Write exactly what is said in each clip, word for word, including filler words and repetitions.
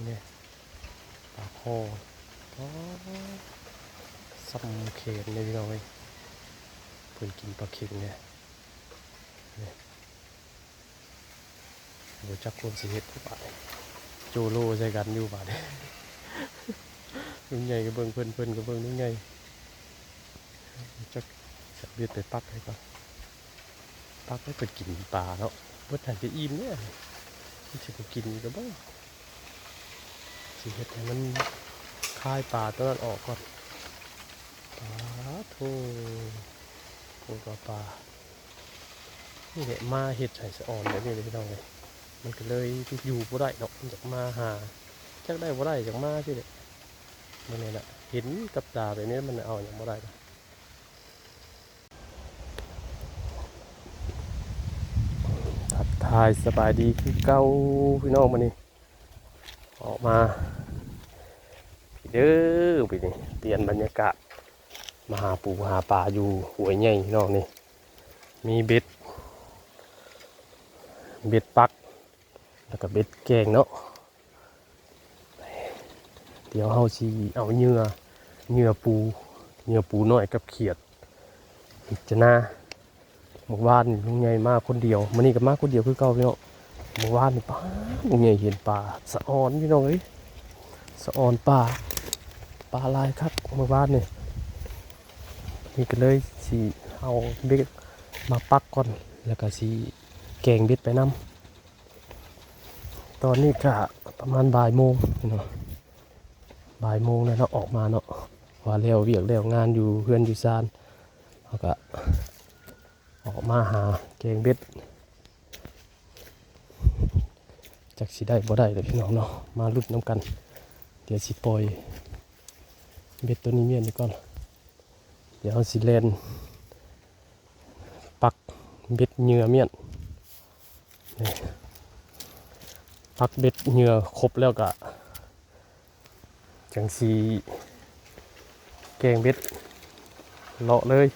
เนี่ย ปลาคอ อ๋อ ส่ำแขนเนี่ยพี่น้องเอ้ย เพิ่นกินปลาเข็งเนี่ย เนี่ย บ่จักควรสิเฮ็ดบาดนี้ โจโลใส่กันอยู่บาดนี้ ลุงใหญ่ก็เบิ่งเพิ่น เพิ่นก็เบิ่งลุงใหญ่ จัก จักเบ็ดไปปักให้ก่อน ปักให้เพิ่นกินปลาเนาะ เบิดหั้นก็อิ่มเนี่ย มันสิบ่กินอีกก็บ่ สิเฮ็ดให้มันคายปลาตัวนั้นออกก่อน ปาโธ่ โอ้ ปลา ปลา นี่แหละ มาเฮ็ดให้สะออนแบบนี้เลยพี่น้องเอ้ย มันก็เลยอยู่บ่ได้เนาะ มันอยากมาหา จักได้บ่ได้ อยากมาสิแหละ มื้อนี้น่ะ เห็นกับตาแบบนี้มันเอาหยังบ่ได้นะ ทักทายสบายดีคือเก่าพี่น้อง มื้อนี้ ออกมา เด้อ ปีนี้เปลี่ยนบรรยากาศ มาหาปูหาปลาอยู่ห้วยใหญ่พี่น้องนี่ มีเบ็ด เบ็ดปัก แล้วก็เบ็ดแกงเนาะ เดี๋ยวเฮาสิเอาเหยื่อ เหยื่อปู เหยื่อปูน้อยกับเขียด พิจารณา เมื่อวานนี่ลุงใหญ่มาคนเดียว มื้อนี้ก็มาคนเดียวคือเก่าพี่น้อง เมื่อวานนี่ป๊าด ลุงใหญ่เห็นปลาสะออนพี่น้องเอ้ย สะออนปลา ปลาหลายคักเมื่อวานนี่ นี่ก็เลยสิเอาเบ็ดมาปักก่อน แล้วก็สิแกงเบ็ดไปนำ ตอนนี้ก็ประมาณบ่ายโมงพี่น้อง บ่ายโมงแล้วเนาะ ออกมาเนาะ ว่าแล้วเวียกแล้วงานอยู่เฮือนอยู่ซาน เฮาก็ออกมาหาแกงเบ็ด จักสิได้บ่ได้เลยพี่น้องเนาะ มาลุ้นนำกัน เดี๋ยวสิปล่อยเบ็ดตัวนี้เมียนไปก่อน เดี๋ยวสิแล่นปักเบ็ดเหยื่อเมียน นี่ ปักเบ็ดเหยื่อครบแล้วก็ จั่งสิแกงเบ็ด เลาะเลย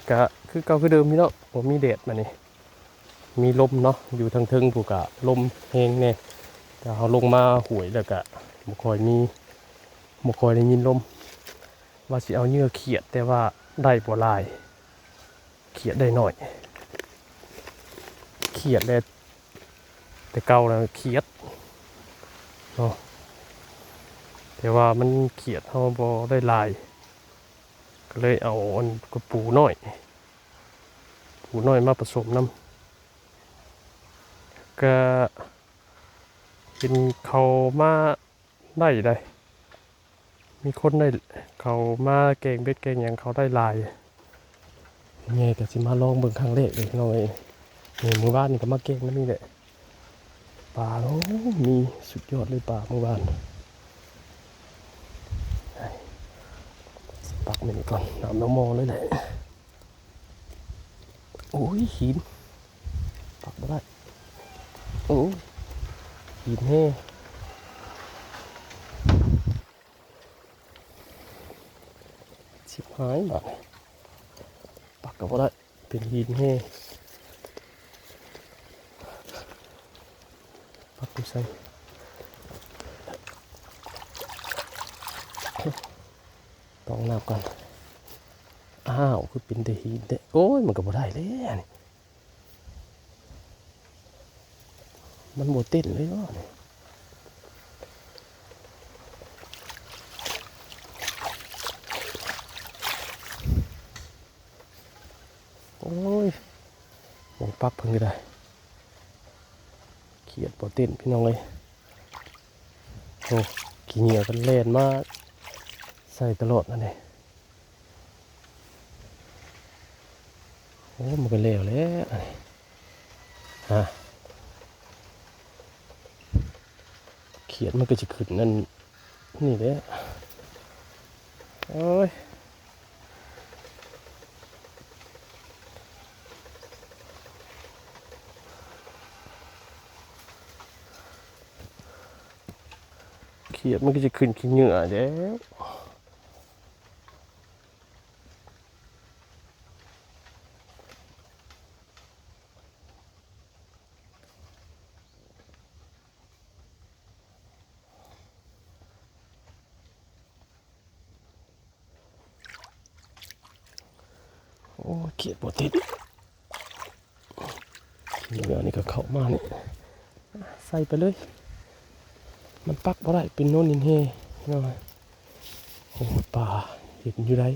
ก็คือเก่าคือเดิมพี่น้อง บ่มีแดดมื้อนี้ มีลมเนาะ อยู่ทางเทิงพู้นก็ลมแฮงแน่ แต่เฮาลงมาห้วยแล้วก็บ่ค่อยมี บ่ค่อยได้ยินลม ว่าสิเอาเหยื่อเขียด แต่ว่าได้บ่หลาย เขียดได้น้อย เขียดแหละ แต่เก่านะเขียดเนาะ แต่ว่ามันเขียดเฮาบ่ได้หลาย ก็เลยเอาอันกระปูน้อย ปูน้อยมาผสมนำ ก็เห็นเขามาได้ได้ มีคนได้เขามาแกงเบ็ดแกงหยังเขาได้หลาย นี่ก็สิมาลองเบิ่งครั้งแรกเลยพี่น้องเอ้ย นี่มื้อวานนี่ก็มาแกงนำนี่แหละ ปลา โอ้ มีสุดยอดเลยปลามื้อวาน ปักมันนี่ก่อน น้ำหม้อๆเลยแหละ โอ้ย หิน ปักบ่ได้ โอ้ย หินแฮง ชิบหายบาดนี้ ปักก็บ่ได้ เป็นหินแฮง ปักอยู่ไส ต้องนับก่อน อ้าว คือเป็นแต่หินแท้ โอ้ย มันก็บ่ได้แล้วนี่ มันบ่เต้นเลยบ่นี่ โอ้ย หม่องปักเพิ่นก็ได้ เขียดบ่เต้นพี่น้องเอ้ย โอ้ ขี้เหงื่อเพิ่นแล่นมาใส่ตลอดนั่นแหละ โอ้ มันก็แล้วแหละ อันนี้ ฮะ เขียดมันก็สิขึ้นนั่น นี่แหละ โอ้ย เขียดมันก็สิขึ้นขี้เหงื่อแล้ว อ้ เขียดบ่ติด เดี๋ยวนี้ก็เข้ามานี่ ใส่ไปเลย มันปักบ่ได้ เป็นโน่นนินเฮเนาะ โอ้ ปลา เห็นอยู่ได๋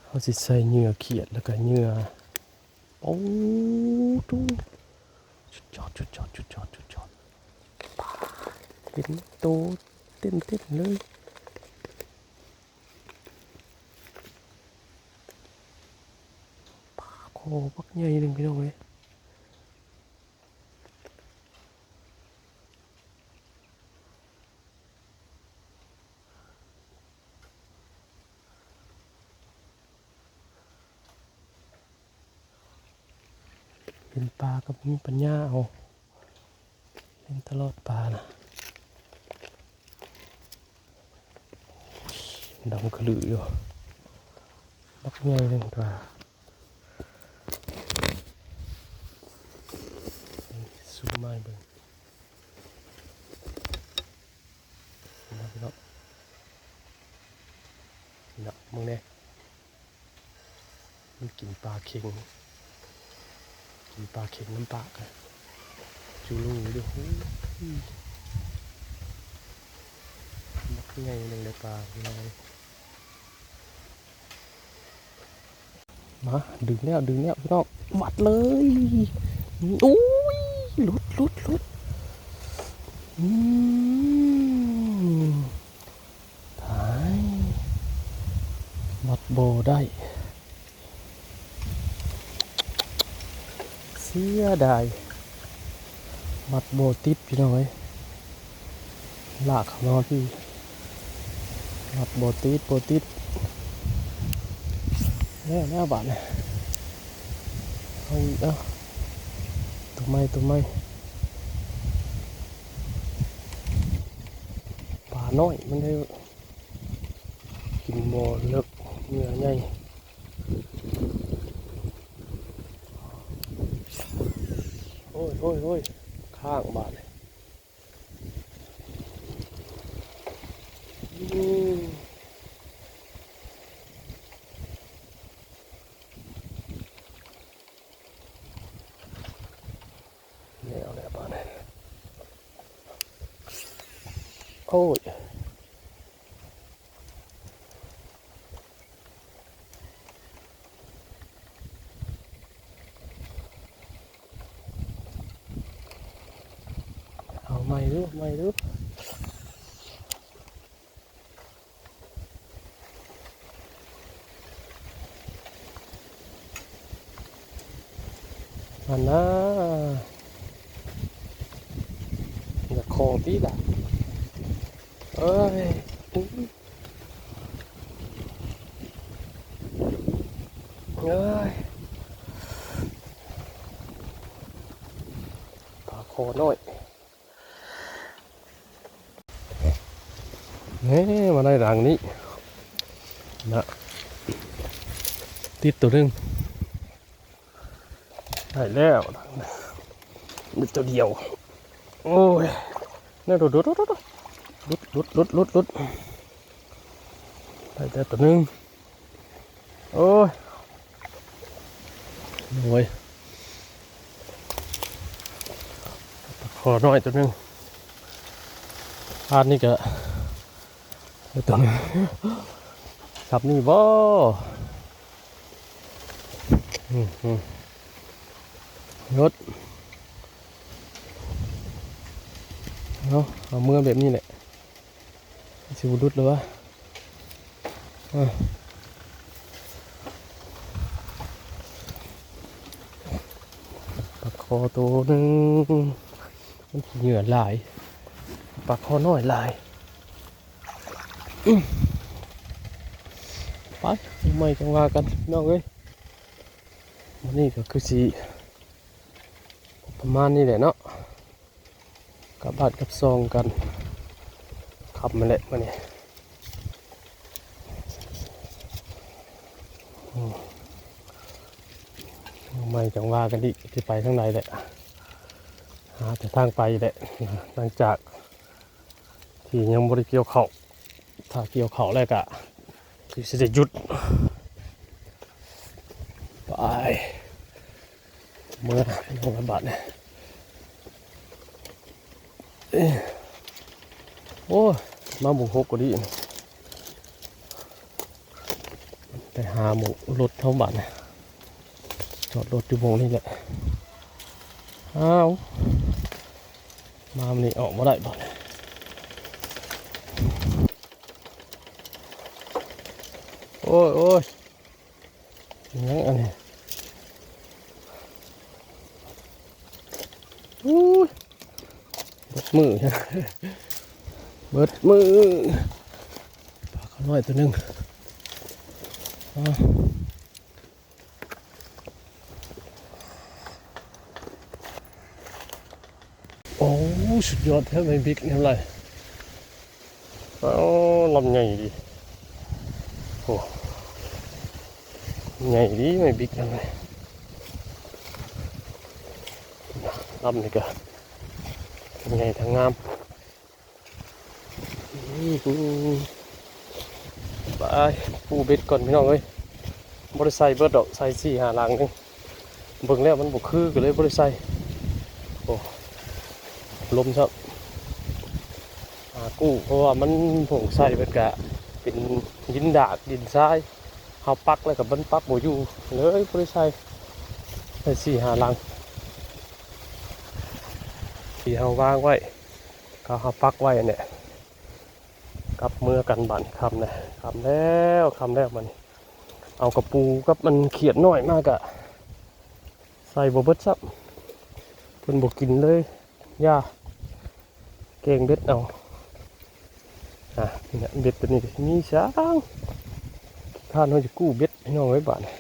เฮาสิใส่เหยื่อเขียด แล้วก็เหยื่อ โอ้ ดู สุดยอด สุดยอด สุดยอด สุดยอด ปลา เห็นโตเต็มๆเลย ปลาคอบักใหญ่หนึ่งพี่น้องเอ้ย เป็นปลาก็บ่มีปัญญาเอา เล่นตลอดปลานะ ดำขลืออยู่ บักใหญ่หนึ่งตัว ซูมมาให้เบิ่ง นะพี่น้อง นะ มึงเนี่ย มันกินปลาเข็ง กินปลาเข็งน้ำปากอะ จูรูอยู่ โอ้ย บักใหญ่หนึ่งเลยปลาพี่น้อง มา ดึงแล้ว ดึงแล้ว พี่น้อง วัดเลย โอ้ย หลุด หลุด หลุด อืม ตาย วัดบ่ได้ เสียดาย วัดบ่ติดพี่น้องเอ้ย ลากเข้ามาพี่ วัดบ่ติด บ่ติด แล้ว แล้วบาดเนี่ย เอาอีก เอา ตัวใหม่ ตัวใหม่ ปลาน้อย มันได้กินบ่เลิก เหยื่อใหญ่ โอ้ย โอ้ย โอ้ย ข้างบาดเลย อืม แล้ว แล้วบาดนี้ โอ้ย เอาใหม่ดู ใหม่ดู อันน่า อย่าขอพี่ล่ะ เอ้ย อุ๊ย เอ้ย ปลาคอน้อย นี่ มาได้หลังนี้นะ ติดตัวหนึ่ง ได้แล้ว มีตัวเดียว โอ้ย นี่ หลุด หลุด หลุด หลุด หลุด หลุด หลุด หลุด ได้แล้วตัวหนึ่ง โอ้ย โอ้ย ปลาคอน้อยตัวหนึ่ง อันนี้ก็ ตัวหนึ่ง สับนี่บ่ อืม อืม หยุด เอา เอามือแบบนี้แหละ สิบ่หลุดเลยวะ อ่ะ ปลาคอตัวหนึ่ง มันเหยื่อหลาย ปลาคอน้อยหลาย อืม ไป มื้อใหม่จั่งว่ากัน พี่น้องเอ้ย มื้อนี้ก็คือสิ ประมาณนี้แหละเนาะ กลับบ้านกลับซองกัน ค่ำมาแล้วมื้อนี้ อืม มื้อใหม่จั่งว่ากันอีก สิไปทางใดแหละ หาแต่ทางไปแหละ หลังจากที่ยังบ่ได้เกี่ยวข้าว ถ้าเกี่ยวข้าวแล้วก็คือสิได้หยุด ลงระบาดเนี่ย เอ้ย โอ้ย มาบุกหกก็ดีนะ ไปหาหมู่รถเท่าบ้านนะ จอดรถอยู่หม่องนี้แหละ อ้าว มามันนี่ออกมาได้บ่เนี่ย โอ้ย โอ้ย ยังอันนี้ อู้ย เบิดมือ เบิดมือ ปลาขาวน้อยตัวหนึ่ง อ่า โอ้ สุดยอดแท้ ไม่บิ๊กเท่าไหร่ เอา ลำใหญ่ดี โอ้ ใหญ่ดี ไม่บิ๊กทำไม ลำนี่ก็ใหญ่ทั้งงาม อืม ไปปูเบ็ดก่อนพี่น้องเอ้ย บ่ได้ใส่เบิดดอก ใส่สี่ห้าลังนึง เบิ่งแล้วมันบ่คือ ก็เลยบ่ได้ใส่ โอ้ ลมครับ หากู้ เพราะว่ามันผงใส่มันกะเป็นดินดากดินทราย เฮาปักแล้วก็มันปักบ่อยู่ เลยบ่ได้ใส่ ใส่สี่ห้าลัง ที่เฮาวางไว้ ก็เฮาปักไว้เนี่ย กลับเมือกันบัดนี้ ค่ำนะ ค่ำแล้ว ค่ำแล้วบัดนี้ เอากะปูกับมันเขียดน้อยมากะ ใส่บ่เบิดซ้ำ เพิ่นบ่กินเลย ย่า แกงเบ็ดเอา อ่ะ นี่นะ เบ็ดตัวนี้ก็มีช้าง ขี้คร้านเฮาจะกู้เบ็ดพี่น้องเอ้ย บาดนี้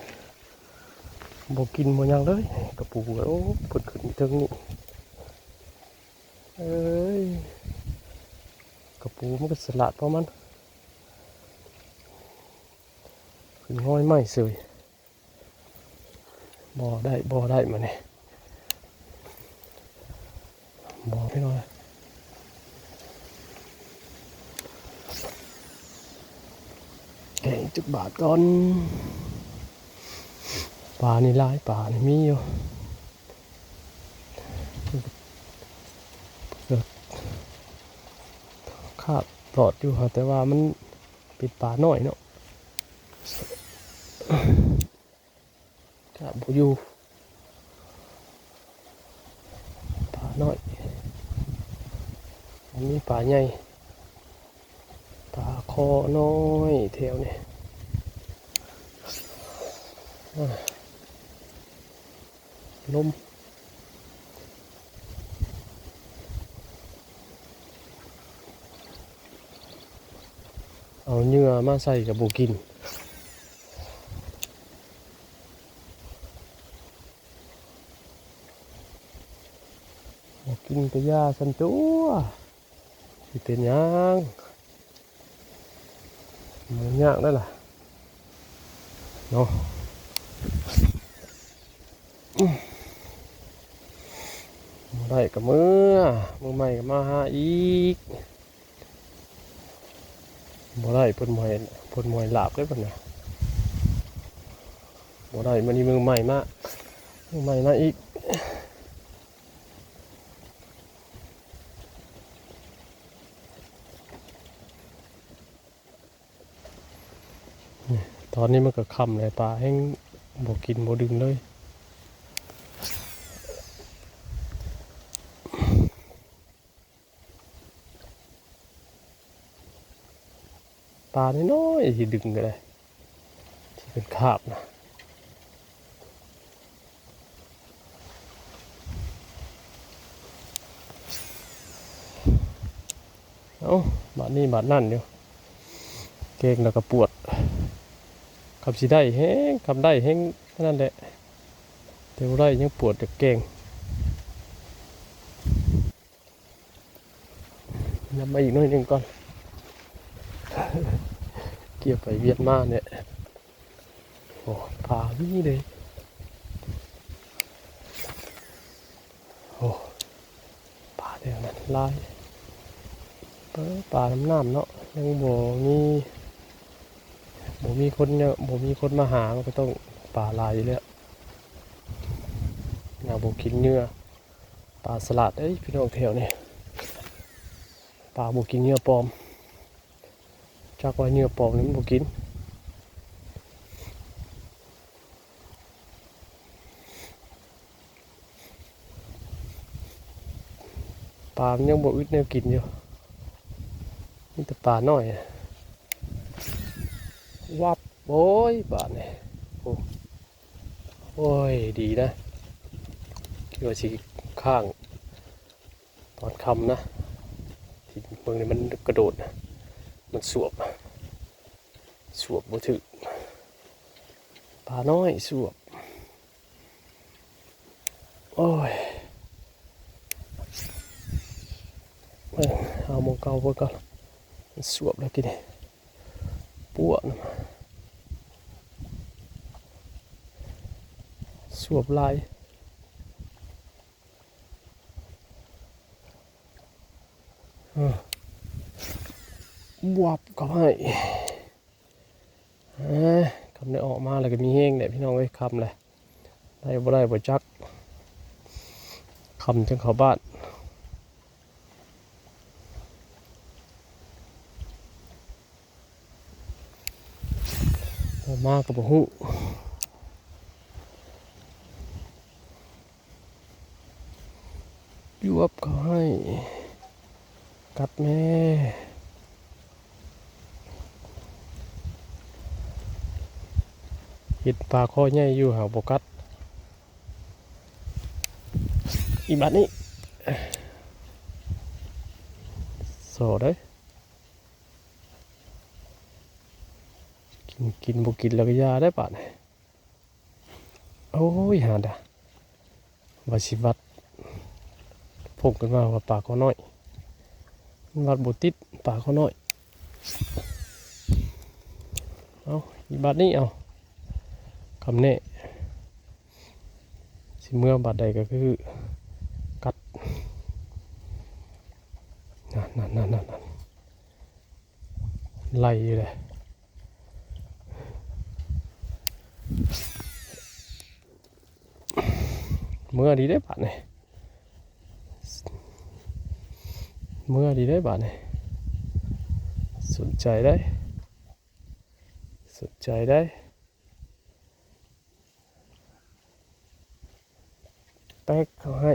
บ่กินบ่หยังเลย กะปู โอ้ เพิ่นขึ้นเทิงนี่ เอ้ย กะปูมันก็ฉลาดเพราะมัน ขึ้นง่อยไม้เสย บ่ได้ บ่ได้มาเนี่ย บ่พี่น้อง แกงจักบาทก่อน ปลานี่หลาย ปลานี่มีอยู่ คาบตอดอยู่ครับ แต่ว่ามันเป็นปลาน้อยเนาะ คาบบ่อยู่ ปลาน้อย มันมีปลาใหญ่ ปลาคอน้อยแถวนี้ อ่า ลม เอาเหยื่อมาใส่ก็บ่กิน บ่กินก็อย่าซั่นตั่ว สิเป็นหยัง มันยากได้ล่ะ เนาะ บ่ได้ก็เมือ มื้อใหม่ก็มาหาอีก บ่ได้ เพิ่นบ่ให้ เพิ่นบ่ให้ลาบเด้บัดนี้ บ่ได้ มื้อนี้มื้อใหม่มา มื้อใหม่มาอีก ตอนนี้มันก็ค่ำแล้ว ปลาแฮงบ่กินบ่ดื่มเลย ปลาน้อยๆ ที่ดึงก็ได้ ที่เป็นคาบนะ เอ้า บาดนี้บาดนั่นอยู่ แกงแล้วก็ปวด คำสิได้แฮง คำได้แฮง นั่นแหละ แต่บ่ได้ยังปวดจากแกง ยับมาอีกหน่อยหนึ่งก่อน เกี่ยวไปเวียดมาเนี่ย โอ้ ปลามีเลย โอ้ ปลาแถวนั้นหลาย เออ ปลาน้ำน้ำเนาะ ยังบ่มี บ่มีคนเนี่ย บ่มีคนมาหา มันก็ต้องปลาหลายอยู่แล้ว ใน หาบ่กินเหยื่อ ปลาสลัดเอ้ยพี่น้องแถวนี้ ปลาบ่กินเหยื่อปลอม จักว่าเหยื่อปลอมนี่มันบ่กิน ปลามันยังบ่อึดแนวกินอยู่ มีแต่ปลาน้อยอะ วับ โอ้ย บาดนี่ โอ้ โอ้ย ดีนะ คิดว่าสิค้าง ตอนค่ำนะ ที่เบิ่งนี่มันกระโดดนะ มันสวบ สวบบ่ถืก ปลาน้อยสวบ โอ้ย เออ เอาหม่องเก่าเบิ่งก่อน มันสวบแล้วทีนี้ ปวด สวบหลาย เออ บวบเข้าให้ เอ้ย ค่ำได้ออกมาแล้วก็มีแฮงแหละพี่น้องเอ้ย ค่ำเลย ได้บ่ได้บ่จัก ค่ำจั่งเข้าบ้าน ออกมาก็บ่ฮู้ ยวบเข้าให้ กัดแม่ เห็นปลาคอใหญ่อยู่หากบ่กัด อีบาดนี้ สอเด้อ กิน กินบ่กินแล้วก็อย่าได้บาดนี้ โอ้ย หาดะ ว่าสิวัด พงขึ้นมาว่าปลาคอน้อย มันวัดบ่ติดปลาคอน้อย เอาอีบาดนี้เอา คำแน่ สิเมือบาดใดก็คือ กัด นั่นนั่นนั่นนั่นนั่น ไล่อยู่เลย เมือดีได้บาดนี่ เมือดีได้บาดนี่ สนใจได้ สนใจได้ แป๊กเข้าให้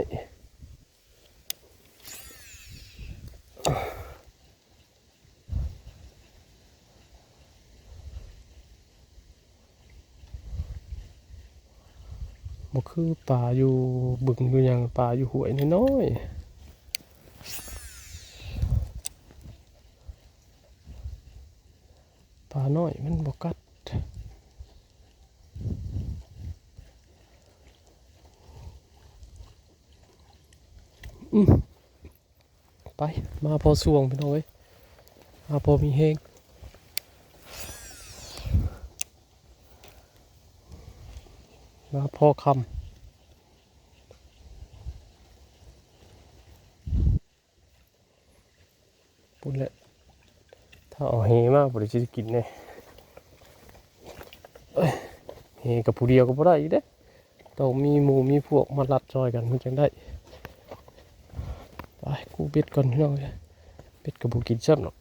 บ่คือปลาอยู่บึงอยู่หยัง ปลาอยู่ห้วยน้อยๆ ปลาน้อยมันบ่กัด อืม ไป มาพอส่วงพี่น้องเอ้ย มาพอมีแฮง มาพอค่ำ พู้นแหละ ถ้าเอาแหมาบ่ได้สิกินแน่ เอ้ย แหกับผู้เดียวก็บ่ได้อีกเด้ ต้องมีหมู่มีพวกมารัดซอยกันมันจั่งได้ ไปกู้เบ็ดก่อนพี่น้องเอ้ย เบ็ดก็บ่กินซ้ำดอก